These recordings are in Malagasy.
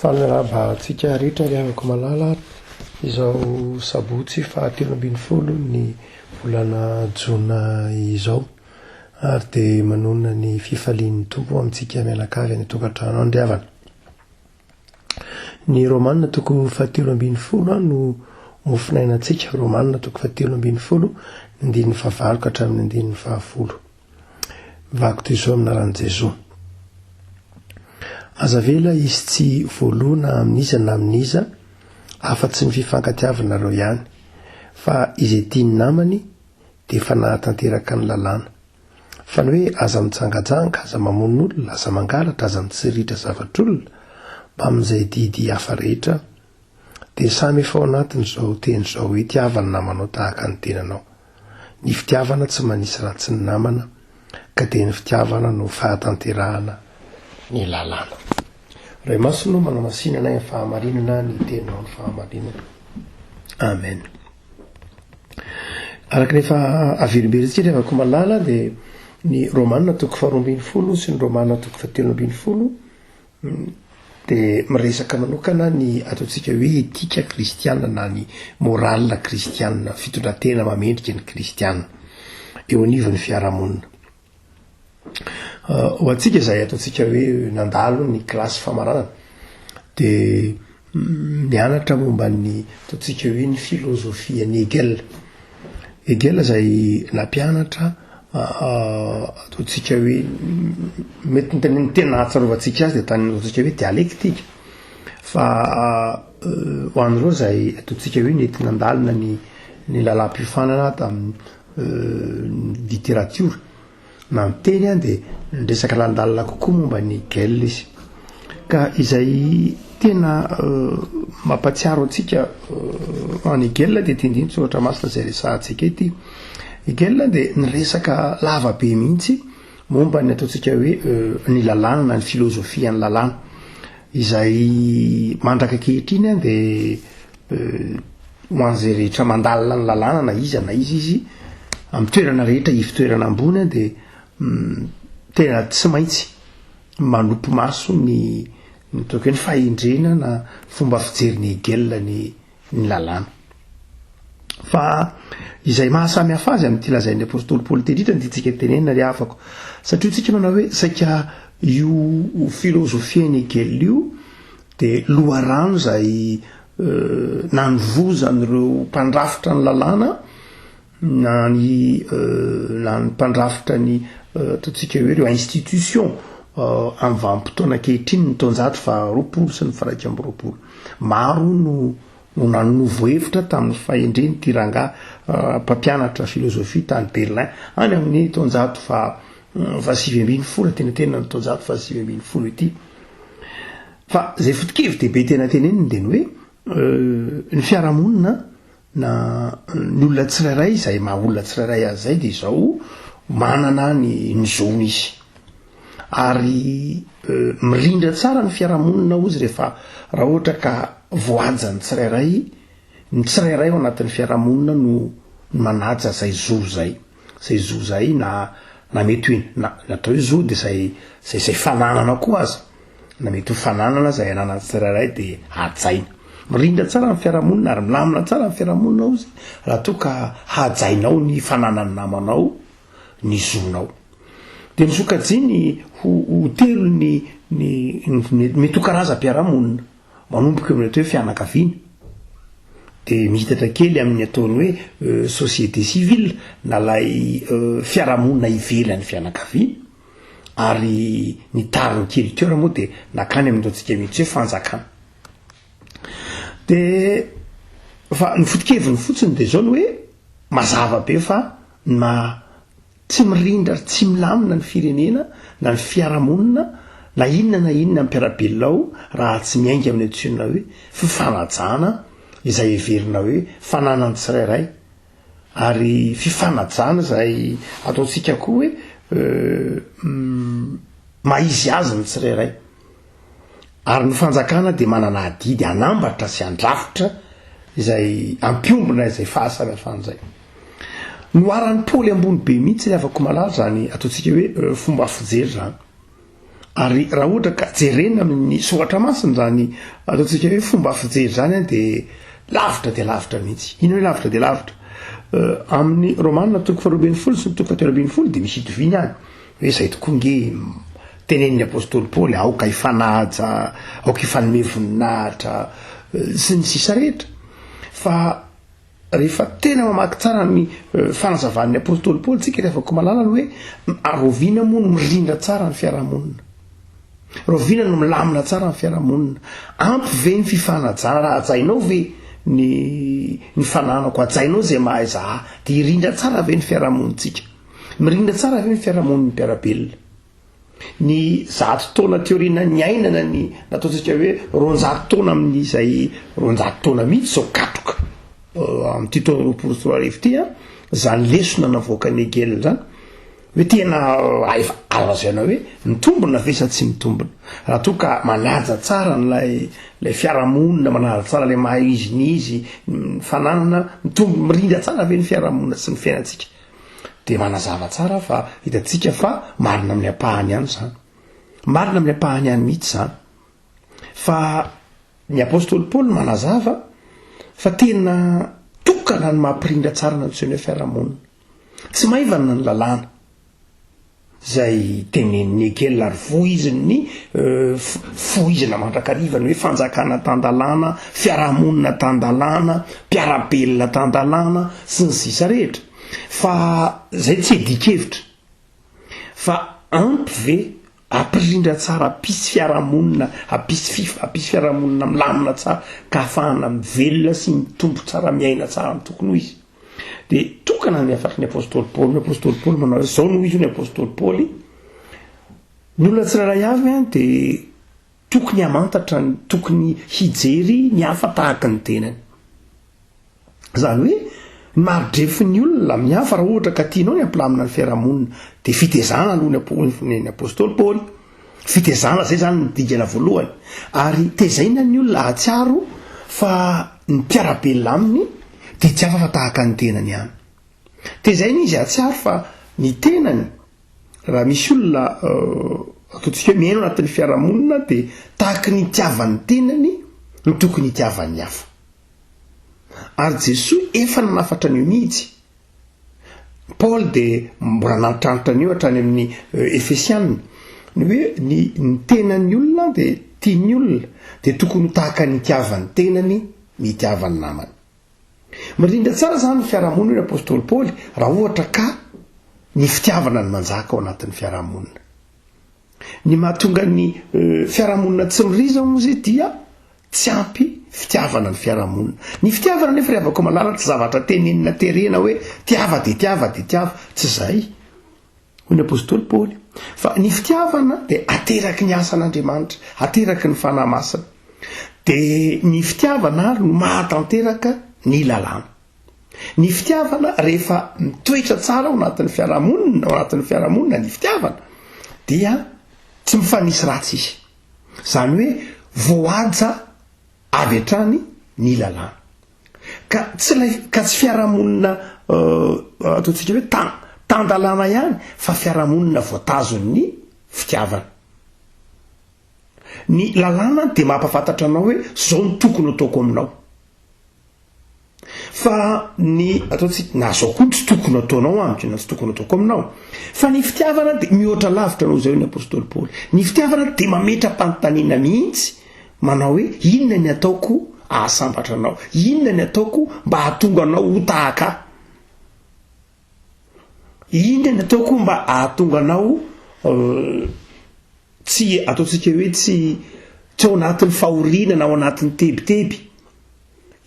Faly miarahaba antsika rehetra ry havako malala izao sabotsy fahatelo ambin'ny folo ny volana jona izao ary dia manonona ny fifalian'ny Tompo amintsika mianakavy any an-tokantrano any ry havana. Ny Romana toko fahatelo ambin'ny folo no mofonainantsika, Romana toko fahatelo ambin'ny folo, ny andininy fahavalo ka hatramin'ny andininy fahafolo. Mivaky toy izao amin'ny anaran'i Jesoa. Aza avela hisy tsy voaloa na amin'iza na amin'iza afa-tsy ny fifankatiavanareo ihany, fa izay tia ny namany dia efa nahatanteraka ny lalàna. Fa ny hoe aza mijangajanga, aza mamono olona, aza mangalatra, aza mitsirihitra zavatr'olona, mbamin'izay didy hafa rehetra, dia samy efa ao anatin'izao teny izao hoe tiava ny namanao tahaka ny tenanao. Ny fitiavana tsy manisy ratsy ny namana, ka dia ny fitiavana no fahatanterahana ny lalàna. Ray Masina ô, manamasina anay amin'ny fahamarinana ny teninao ny fahamarinana. Amen. Araka ny efa averimberintsika ry havako malala dia ny Romana toko faharoa ambin'ny folo sy ny Romana toko fahatelo ambin'ny folo dia miresaka manokana ny ataontsika hoe etika kristiana na ny morale kristiana, fitondran-tena mamendrika ny kristiana eo anivon'ny fiarahamonina. Ho antsika izay ataontsika hoe nandalo ny kilasy famaranana dia mianatra momba ny ataontsika hoe ny filozofian'i Hegel. Hegel izay nampianatra ataontsika hoe mety ny tena ahatsiarovantsika azy dia tany ataontsika hoe dialektika fa ho an'ireo izay ataontsika hoe nety nandalina ny ny lalam-piofanana tamin'ny literatiora na ny teny an dia niresaka lalindalina kokoa momba ny Hegel izy. Ka izay tena mampatsiaro antsika an'i Hegel dia ity andinin-tsoratra masina izay resahantsika ity. Hegel dia niresaka lava be mihitsy momba ny ataontsika hoe ny lalàna na ny filozofian'ny lalàna izay mandraka ankehitriny an dia ho an'izay rehetra mandalina ny lalàna na iza na iza izy amin'ny toerana rehetra ivotoerana ambony dia tena tsy maintsy manopy maso ny ny ataoko hoe ny fahendrena na fomba fijerin'i Hegel ny ny lalàna. Fa izay maha samy hafa azy amin'ity lazain'ny apostoly Paoly ity indrindra no tiantsika tenenina ry havako. Satria tsika manao hoe saika io filozofian'i Hegel io dia loharano izay nanovozan'ireo mpandrafitra ny lalàna na ny na ny mpandrafitra ny ataontsika hoe ireo institution amin'ny vanim-potoana ankehitriny ny taonjato faharoapolo sy ny faha-iraika amby roapolo. Maro no no nanovo hevitra tamin'ny fahendren'ity rangahy mpampianatra filozofia tany Berlin any amin'ny taonjato faha fahasivy ambin'ny folo, antenatenan'ny taonjato fahasivy ambin'ny folo ity. Fa izay foto-kevi-dehibe tena teneniny dia ny hoe ny fiarahamonina na ny olona tsirairay izay maha olona tsirairay azy izay dia izao manana ny ny zony izy. Ary mirindra tsara ny fiarahamonina hozy rehefa raha ohatra ka voahaja ny tsirairay, ny tsirairay ao anatin'ny fiarahamonina no manaja izay zo izay. Izay zo izay na na mety hoe na ny atao hoe zo dia izay izay izay fananana koa aza. Na mety ho fananana izay ananan'ny tsirairay dia hajaina. Mirindra tsara ny fiarahamonina ary milamina tsara ny fiarahamonina hozy raha toa ka hajainao ny fananan'ny namanao ny zonao. Dia nosokajiany ho ho telo ny ny ny mety ho karazam-piarahamonina. Manomboka eo amin'ny atao hoe fianakaviana, dia mihitatra kely amin'ny ataony hoe société civile na ilay fiarahamonina ivelan'ny fianakaviana, ary ny tariny kely teo moa dia nakany amin'ny ataontsika mihitsy hoe fanjakana. Dia fa ny foto-keviny fotsiny dia izao ny hoe mazava be fa ny maha Tsy mirindra ary tsy milamina ny firenena na ny fiarahamonina na inona na inona mpiara-belona ao raha tsy miainga amin'ny antsoina hoe fifanajana izay heverina hoe fananan'ny tsirairay ary fifanajana izay ataontsika koa hoe maha izy azy ny tsirairay. Ary ny fanjakana dia manana adidy hanambatra sy handrafitra izay hampiombona izay fahasamihafana izay. Noharan'i Paoly ambony be mihitsy ry havako malala izany ataontsika hoe fomba fijery izany. Ary raha ohatra ka jerena amin'ny soratra masina izany ataontsika hoe fomba fijery izany an dia lavitra dia lavitra mihitsy. Inona hoe lavitra dia lavitra? Amin'ny Romana toko faharoa ambin'ny folo sy ny toko fahatelo ambin'ny folo dia misy itoviany any hoe izay tokoa nge tenenin'ny apostoly Paoly aoka hifanaja, aoka hifanome voninahitra sy ny sisa rehetra. Fa Rehefa tena mamaky tsara ny fanazavan'ny apostoly Paoly tsika ry havako malala ny hoe rahoviana moa no mirindra tsara ny fiarahamonina? Rahoviana no milamina tsara ny fiarahamonina? Ampy ve ny fifanajana? Raha hajainao ve ny ny fananako? Hajainao izay mahaiza ahy? Dia hirindra tsara ve ny fiarahamonintsika? Mirindra tsara ve ny fiarahamonin'ny mpiara-belona? Ny zato taona aty aoriana niainana ny nataontsika hoe 200 taona amin'izay 200 taona mihitsy izao katroka amin'ity taona 2020 ity an, izany lesona navoakan'i Hegel izany hoe tena efa azo lazaina hoe mitombina ve sa tsy mitombina raha toa ka manaja tsara an'ilay ilay fiarahamonina, manaja tsara ilay maha izy ny izy, ny fananana, mitombo mirindra tsara ve ny fiarahamonina sy ny fiainantsika. Dia manazava tsara fa hitantsika fa marina amin'ny ampahany ihany izany. Marina amin'ny ampahany ihany mihitsy izany. Fa ny apostoly Paoly manazava fa tena tokana ny mampirindra tsara ny antsoina hoe fiarahamonina. Tsy maivana ny lalàna. Izay tenenin'i Hegel ary voizin'ny fohizina mandrakariva ny hoe fanjakana tan-dalàna, fiarahamonina tan-dalàna, mpiara-belona tan-dalàna, sy ny sisa rehetra. Fa izay tsy iadian-kevitra. Fa ampy ve hampirindra tsara, hampisy fiarahamonina, hampisy fif-, hampisy fiarahamonina milamina tsara ka ahafahana mivelona sy mitombo tsara, miaina tsara ny tokony ho izy? Dia tokana ny hafatry ny apostoly Paoly. Ny apostoly Paoly manao hoe, izao no izy hoy ny apostoly Paoly, ny olona tsirairay avy an, dia tokony hamantatra ny, tokony hijery ny hafa tahaka ny tenany. Izany hoe, ny mari-drefin'ny olona amin'ny hafa raha ohatra ka tianao ny hampilamina ny fiarahamonina, dia fitezana aloha ny apo-, ny apostoly Paoly. Fitezana, izay izany ny dingana voalohany. Ary tezaina ny olona hahatsiaro fa ny mpiara-belona aminy dia tsy hafa fa tahaka ny tenany ihany. Tezaina izy hahatsiaro fa ny tenany, raha misy olona ataontsika hoe miaina ao anatin'ny fiarahamonina dia tahaka ny itiavan'ny tenany no tokony hitiavan'ny hafa. Ary Jesoa efa nanafatra an'io mihitsy. Paoly dia mbola nanitranitra an'io hatrany amin'ny Efesiana, ny hoe ny ny tenan'ny olona dia tian'ny olona, dia tokony ho tahaka ny itiavan'ny tenany ny itiavan'ny namany. Mirindra tsara izany ny fiarahamonina hoy ny apostoly Paoly raha ohatra ka ny fitiavana no manjaka ao anatin'ny fiarahamonina. Ny mahatonga ny fiarahamonina tsy miriza moa izy dia Tsy ampy fitiavana ny fiarahamonina. Ny fitiavana anefa ry havako malala tsy zavatra tenenina terena hoe tiava dia tiava dia tiava. Tsy izay, hoy ny apostoly Paoly. Fa ny fitiavana dia ateraky ny asan'Andriamanitra, ateraky ny Fanahy Masina. Dia ny fitiavana ary no mahatanteraka ny lalàna. Ny fitiavana rehefa mitoetra tsara ao anatin'ny fiarahamonina, ao anatin'ny fiarahamonina ny fitiavana dia tsy mifanisy ratsy izy. Izany hoe voahaja avy hatrany ny lalàna. Ka tsy ilay ka tsy fiarahamonina ataontsika hoe tan tan-dalàna ihany fa fiarahamonina voatazon'ny fitiavana. Ny lalàna dia mampahafantatra anao hoe izao no tokony hataoko aminao. Fa ny ataontsika, na zao koa tsy tokony ataonao amiko na tsy tokony ataoko aminao. Fa ny fitiavana dia mihoatra lavitra noho izay hoy ny apostoly Paoly. Ny fitiavana dia mametra-panontaniana mihitsy manao hoe inona ny ataoko ahasambatra anao? Inona ny ataoko mba hahatonga anao ho tahaka ahy? Inona ny ataoko mba hahatonga anao tsy ataontsika hoe tsy tsy ao anatin'ny fahoriana na ao anatin'ny tebiteby?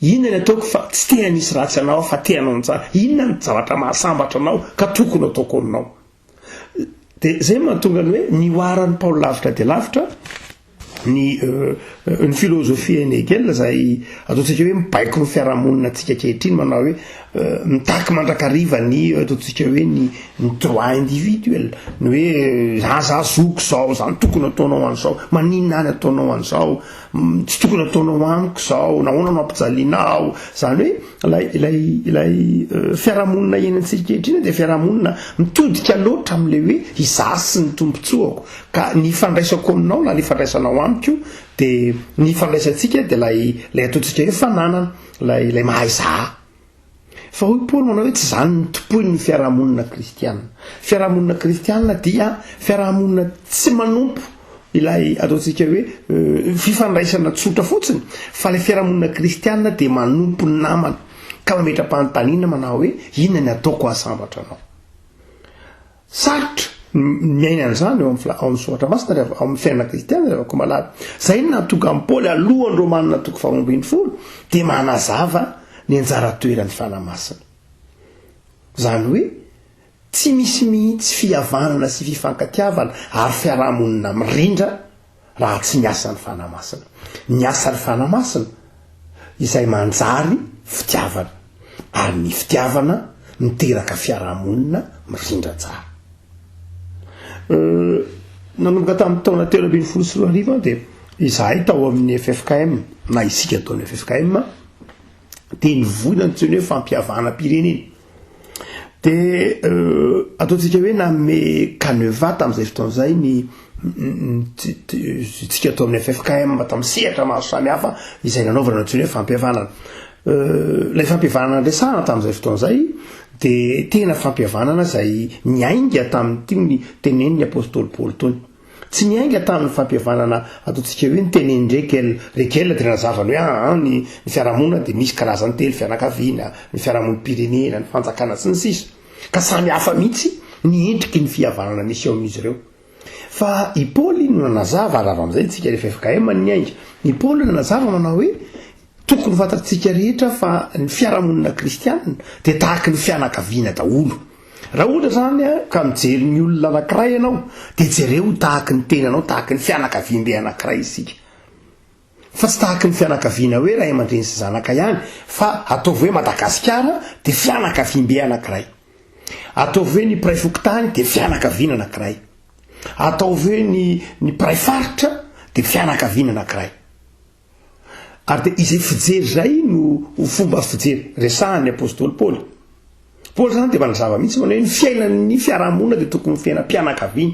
Inona ny ataoko fa tsy te hanisy ratsy anao aho fa te hanao ny tsara? Inona ny zavatra mahasambatra anao ka tokony ataoko aminao? Dia izay no mahatonga ny hoe nihoaran'i Paoly lavitra dia lavitra ny ny filozofia an'i Hegel izay ataontsika hoe mibaiko ny fiarahamonina antsika ankehitriny manao hoe mitaky mandrakariva ny ataontsika hoe ny ny droit individuel ny hoe za za zoko zao za no tokony ataonao an'izao maninona any ataonao an'izao. tsy tokony ataonao amiko izao, nahoana no ampijalianao, izany hoe ilay ilay ilay fiarahamonina iainantsika ankehitriny dia fiarahamonina mitodika loatra amin'ilay hoe izaho sy ny tombontsoako, ka ny ifandraisako aminao na ny ifandraisanao amiko dia ny ifandraisantsika dia ilay ilay ataontsika hoe fananana, ilay ilay maha izaho. Fa hoy Paoly manao hoe tsy izany no tompoin'ny fiarahamonina kristiana. Fiarahamonina kristiana dia fiarahamonina tsy manompo ilay ataontsika hoe fifandraisana tsotra fotsiny fa ilay fiarahamonina kristiana dia manompo ny namana ka mametra-panontaniana manao hoe inona ny ataoko hahasambatra anao. Sarotra ny miaina an'izany eo amin'ny ao amin'ny soratra masina ry ao amin'ny fiainana kristiana ry havako malala. Izay no nahatonga an'i Paoly alohan'ny Romanina toko faharoa ambinifolo dia manazava ny anjara toeran'ny Fanahy Masina. Izany hoe tsy misy mihitsy fihavanana sy fifankatiavana ary fiarahamonina mirindra raha tsy miasa ny Fanahy Masina. Ny asan'ny Fanahy Masina izay manjary fitiavana, ary ny fitiavana miteraka fiarahamonina mirindra tsara. Nanomboka tamin'ny taona 2013 aho dia izahay tao amin'ny ffkm, na isika tao amin'ny ffkm, dia nivoy ny antsoina hoe fampihavanam-pirenena. Dia ataontsika hoe nanome canevas tamin'izay fotoana izay ny tsika tao amin'ny ffkm tamin'ny sehatra maro samihafa izay nanaovana ny antsoina hoe fampihavanana. Ilay fampihavanana niresahana tamin'izay fotoana izay dia tena fampihavanana izay niainga tamin'ity ny tenenin'ny apostoly Paoly tony. Tsy niainga tamin'ny fampihavanana ataontsika hoe ny tenin-dRegel. Regel dia nanazava ny hoe aa ny ny fiarahamonina dia misy karazany telo, fianakaviana, ny fiarahamonim-pirenena, ny fanjakana sy ny sisa. Ka samy hafa mihitsy ny endriky ny fihavanana misy eo amin'izy ireo. Fa i Paoly no nanazava, ary avy amin'izay isika rehefa ffkm no niainga. I Paoly no nanazava manao hoe tokony ho fantatsika rehetra fa ny fiarahamonina kristianina dia tahaky ny fianakaviana daholo. Raha ohatra izany ka mijery ny olona anankiray ianao, dia jereo ho tahaky ny tenanao, tahaky ny fianakaviambe anankiray isika. Fa tsy tahaky ny fianakaviana hoe ray aman-dreny sy zanaka ihany, fa ataovy hoe Madagasikara dia fianakaviambe anankiray. Ataovy hoe ny mpiray fokontany dia fianakaviana anankiray. Ataovy hoe ny ny mpiray faritra dia fianakaviana anankiray. Ary dia izay fijery izay no ho fomba fijery resahan'ny apostoly Paoly. Paoly izany dia manazava mihitsy manao hoe ny fiainan'ny fiarahamonina dia tokony ho fiainam-pianakaviana.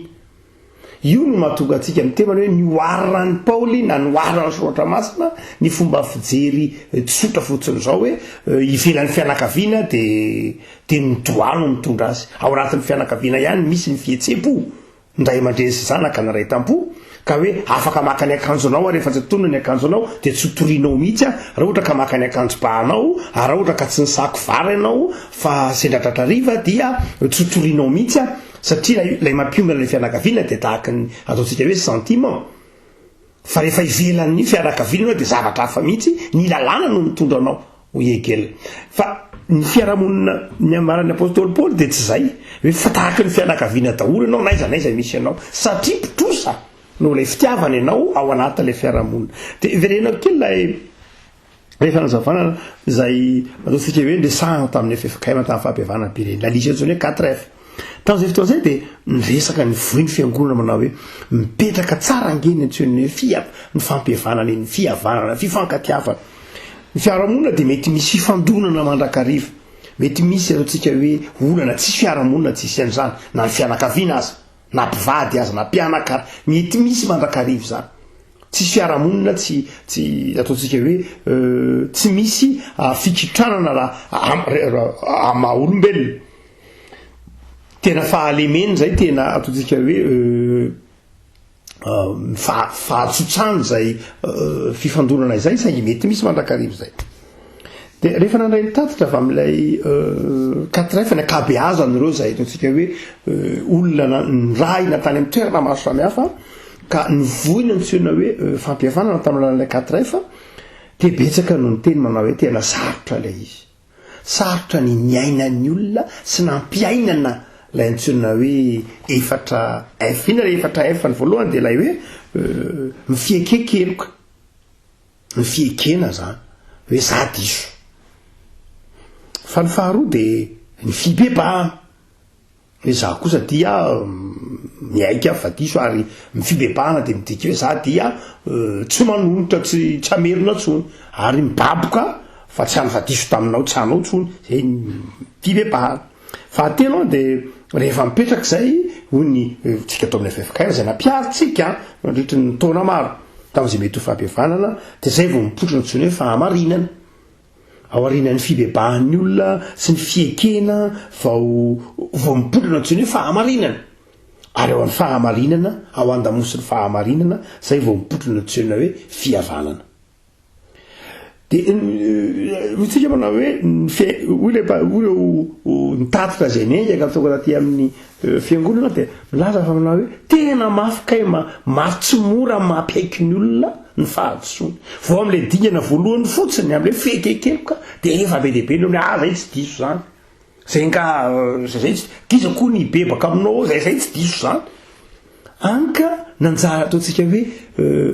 Io no mahatonga antsika miteny manao hoe nioharan'i Paoly na nioharan'ny Soratra Masina ny fomba fijery tsotra fotsiny izao hoe ivelan'ny fianakaviana dia dia ny droit no mitondra azy. Ao anatin'ny fianakaviana ihany misy ny fihetseham-po. Ny ray aman-dreny sy zanaka niray tampo ka hoe afaka maka ny akanjonao aho rehefa tsy antonona ny akanjonao dia tsy ho torianao mihitsy aho raha ohatra ka maka ny akanjo-bahanao ary raha ohatra ka tsy nisako vary ianao fa sendra tratra hariva dia tsy ho torianao mihitsy aho satria ilay mampiongana ilay fianakaviana dia tahaka ny ataontsika hoe sentiment Fa rehefa ivelan'ny fianakaviana ianao dia zavatra hafa mihitsy, ny lalàna no mitondra anao, hoy Hegel. Fa ny fiarahamonina niamaran'ny apostoly Paoly dia tsy izay, hoe fa tahaky ny fianakaviana daholo ianao n'aiza n'aiza misy anao, satria mpitrosa noho ilay fitiavana ianao ao anatin'ilay fiarahamonina. Dia iverenako kely ilay Ilay fanazavana izay ataontsika hoe niresahana tamin'ny ffkm tamin'ny fampihavanam-pirenena, ilay lisy antsoina hoe 4F. Tamin'izay fotoana izay dia niresaka nivoy ny fiangonana manao hoe mipetraka tsara ange ny antsoina hoe fia, ny fampihavanana iny, fihavanana, fifankatiavana. Ny fiarahamonina dia mety misy fifandonana mandrakariva, mety misy ataontsika hoe olana, tsisy fiarahamonina tsisy an'izany, na ny fianakaviana aza, na mpivady aza, na mpianaka, mety misy mandrakariva izany. Tsisy fiarahamonina tsy tsy ataontsika hoe tsy misy fikitranana raha amin'ny maha olombelona. Tena fahalemena izay, tena ataontsika hoe fahatsotsana izay fifandonana izay saingy mety misy mandrakariva izay. Dia rehefa nandray ny tatitra avy amin'ilay 4F ny ankabeazan'ireo izay ataontsika hoe olona nirahina tany amin'ny toerana maro samihafa ka nivoy ny antsoina hoe fampihavanana tamin'ny alalan'ilay 4F dia betsaka no niteny manao hoe tena sarotra ilay izy. Sarotra ny niainan'ny olona sy nampiainana ilay antsoina hoe 4F. Inona ilay 4F? Ny voalohany dia ilay hoe ny fieken-keloka. Ny fiekena zany hoe za diso. Fa ny faharoa de ny fibebahana hoe za kosa dia. miaiky aho fa diso ary ny fibebahana dia midika hoe za dia tsy manonitra, tsy tsy hamerina intsony ary mibaboka fa tsy fa diso taminao, tsy hanao intsony, zay ny fibebahana. Fahatelo an dia rehefa mipetraka izay hoy ny tsika ato amin'ny ffkm izay nampiharintsika nandritry ny taona maro tamin'izay mety ho fampihavanana dia zay vao mipoitra ny antsoina hoe fahamarinana. Aorianan'ny fibebahan'ny olona sy ny fiekena vao vao mipoitra ny antsoina hoe fahamarinana. Ary ao amin'ny fahamarinana, ao andamosin'ny fahamarinana, zay vao mipoitra ny antsoina hoe fihavanana. Dia hoy tsika manao hoe ny fe- hoy ilay mpa- hoy ireo nitatitra izay niainga ka tonga taty amin'ny fiangonana dia milaza fa manao hoe tena mafy kay ma- mafy tsy mora mampiaiky ny olona ny fahadisoany. Vao amin'ilay dingana voalohany fotsiny, amin'ilay fiaikekeloka dia efa be dia be ny olona hoe ah zay tsy diso zany. Zay nga zay tsy k'iza koa ny hibebaka aminao ao zay zay tsy diso zany. Any ka nanjary ataontsika hoe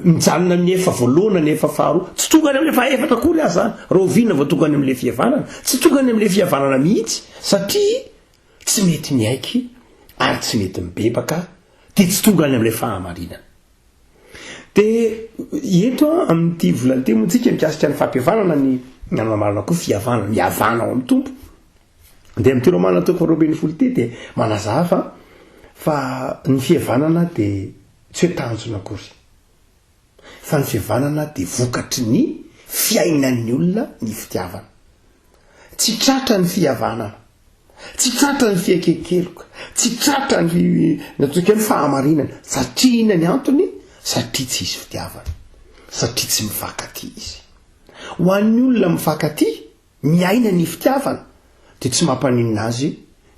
mijanona amin'ny efa voalohany na ny efa faharoa, tsy tonga any amin'ilay fahaefatra akory aza zany, rahoviana vao tonga any amin'ilay fihavanana? Tsy tonga any amin'ilay fihavanana mihitsy satria tsy mety miaiky ary tsy mety mibebaka dia tsy tonga any amin'ilay fahamarinana. Dia eto amin'ity volana ity moa tsika mikasika ny fampihavanana ny nanamarina koa fihavanana, mihavana ao amin'ny Tompo. Dia amin'ity Romana toko faharoa ambin'ny folo ity dia manazava fa ny fihavanana dia tsy hoe tanjona akory. Fa ny fihavanana dia vokatry ny fiainan'ny olona ny fitiavana. Tsy tratra ny fihavanana. Tsy tratra ny fiakekeloka, tsy tratra ny ny ataontsika hoe ny fahamarinana. Satria inona ny antony? Satria tsy hisy fitiavana. Satria tsy mifankatia izy. Ho an'ny olona mifankatia, miaina ny fitiavana, dia tsy mampaninona azy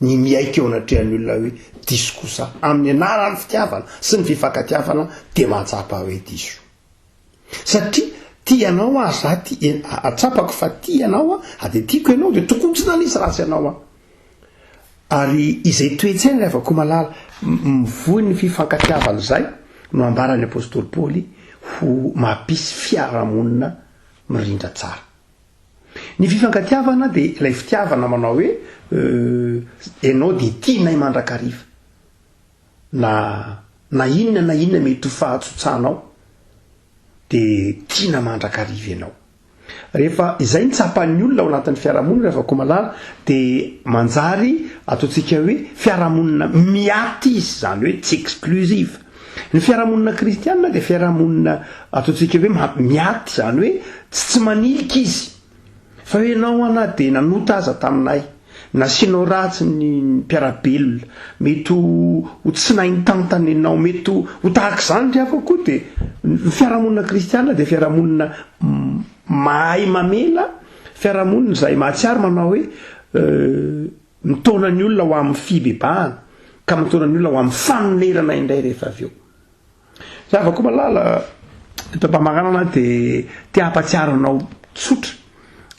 ny miaiky eo anatrehan'ny olona hoe diso kosa. Amin'ny anaran'ny fitiavana sy ny fifankatiavana dia mahatsapa hoe diso. Satria tia anao aho za tia atsapako fa tia anao aho ary dia tiako ianao dia tokony tsy nanisy ratsy anao aho. Ary izay toe-tsaina ry havako malala mivoy ny fifankatiavana izay no ambaran'ny apostoly Paoly ho mampisy fiarahamonina mirindra tsara. Ny fifankatiavana dia ilay fitiavana manao hoe ianao dia tianay mandrakariva. Na na inona na inona mety ho fahatsotsanao dia tiana mandrakariva ianao. Rehefa izay ny tsapan'ny olona ao anatin'ny fiarahamonina rehefa komalala dia manjary ataontsika hoe fiarahamonina miaty izy, izany hoe tsy exclusive. Ny fiarahamonina kristianina dia fiarahamonina ataontsika hoe miaty, izany hoe tsy tsy manilika izy. Fa hoe ianao ana dia nanota aza taminay, nasianao ratsy ny mpiara-belona, mety ho tsy nahay nitantana ianao, mety ho tahaka izany ry hafa koa dia ny fiarahamonina kristiana dia fiarahamonina mahay mamela, fiarahamonina izay mahatsiaro manao hoe mitaona ny olona ho amin'ny fibebahana ka mitaona ny olona ho amin'ny fanonerana indray rehefa avy eo. Zavako malala, eto am-pamaranana dia te hampatsiaro anao tsotra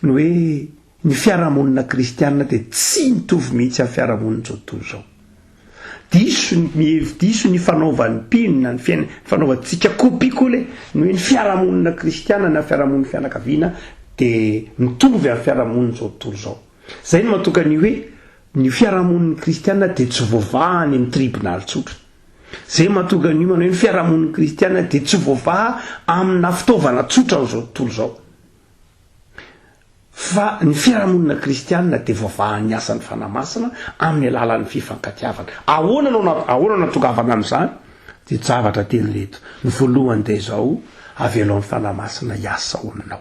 ny hoe ny fiarahamonina kristianina dia tsy mitovy mihitsy amin'ny fiarahamonin'izao tontolo izao. Diso ny mihevi-diso ny fanaovan'ny mpino na ny fiaina- fanaovantsika kopia-kole ny hoe ny fiarahamonina kristianina na fiarahamonin'ny fianakaviana dia mitovy amin'ny fiarahamonin'izao tontolo izao. Izay no mahatonga ny hoe ny fiarahamonin'ny kristianina dia tsy voavaha any amin'ny tribonaly tsotra. Izay mahatonga ny manao hoe ny fiarahamonin'ny kristiana dia tsy voavaha amina fitaovana tsotra an'izao tontolo izao. Fa ny fiarahamonina kristiana dia voavahan'ny asan'ny Fanahy Masina amin'ny alalan'ny fifankatiavana. Ahoana no ahoana no nahatongavana amin'izany? Dia zavatra telo ireto. Ny voalohany dia izao, avelao ny Fanahy Masina hiasa ao aminao.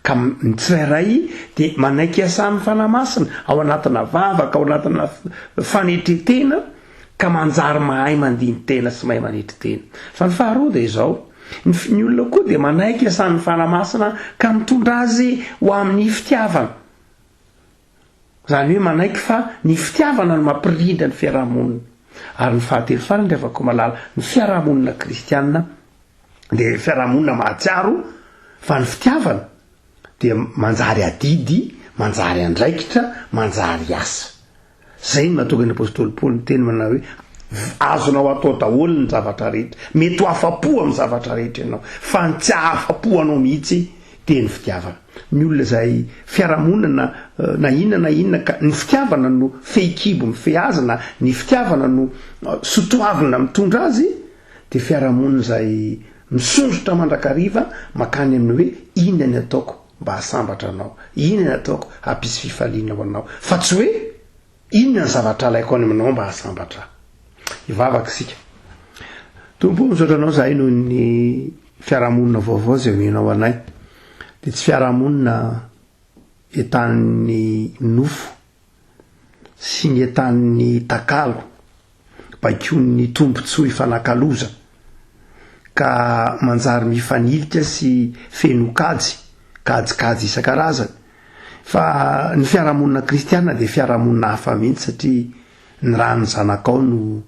Ka ny tsirairay dia manaiky hiasan'ny Fanahy Masina ao anatina vavaka, ao anatina fanetren-tena, ka manjary mahay mandini-tena sy mahay manetry tena. Fa ny faharoa dia izao, ny ny olona koa dia manaiky hiasan'ny Fanahy Masina ka mitondra azy ho amin'ny fitiavana. Izany hoe manaiky fa ny fitiavana no mampirindra ny fiarahamonina. Ary ny fahatelo farany ry havako malala, ny fiarahamonina kristiana dia fiarahamonina mahatsiaro fa ny fitiavana dia manjary adidy, manjary andraikitra, manjary asa. Izay no nahatonga ny apostoly Paoly niteny manao hoe azonao atao daholo ny zavatra rehetra, mety ho afa-po amin'ny zavatra rehetra ianao, fa ny tsy hahafa-po anao mihitsy. Dia ny fitiavana. Ny olona izay fiarahamonina na inona na inona ka ny fitiavana no fehikibo mifehy azy na ny fitiavana no sotoavina mitondra azy dia fiarahamonina izay misondrotra mandrakariva makany amin'ny hoe inona ny ataoko mba hahasambatra anao, inona ny ataoko hampisy fifaliana ho anao fa tsy hoe Inona ny zavatra alaiko any aminao mba hahasambatra ahy? Hivavaka isika. Tompo o, misaotra Anao izahay noho ny fiarahamonina vaovao izay omenao anay. Dia tsy fiarahamonina entanin'ny nofo sy ny entanin'ny takalo, baikoin'ny tombontsoa ifanakalozana, ka manjary mifanilika sy feno kajy, kajikajy isan-karazany. Fa ny fiarahamonina kristiana dia fiarahamonina hafa mihitsy satria ny ran'ny zanakao no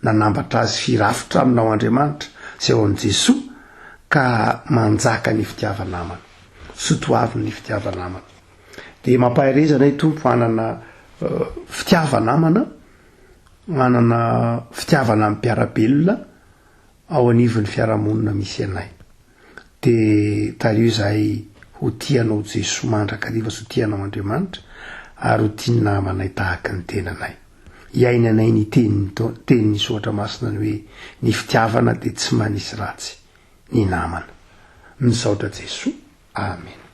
nanambatra azy firafitra aminao Andriamanitra sy ao amin'i Jesoa ka manjaka ny fitiava-namana. Sotoaviny ny fitiava-namana. Dia mampahereza anay Tompo hanana fitiava-namana, hanana fitiavana amin'ny mpiara-belona ao anivon'ny fiarahamonina misy anay. Dia tariho izahay ho tia Anao Jesoa mandrakariva sy ho tia Anao Andriamanitra ary ho tia ny namanay tahaka ny tenanay. Iainanay ny tenin'ny tenin'ny Soratra Masina ny hoe ny fitiavana dia tsy manisy ratsy ny namana. Misaotra Jesoa. Amena.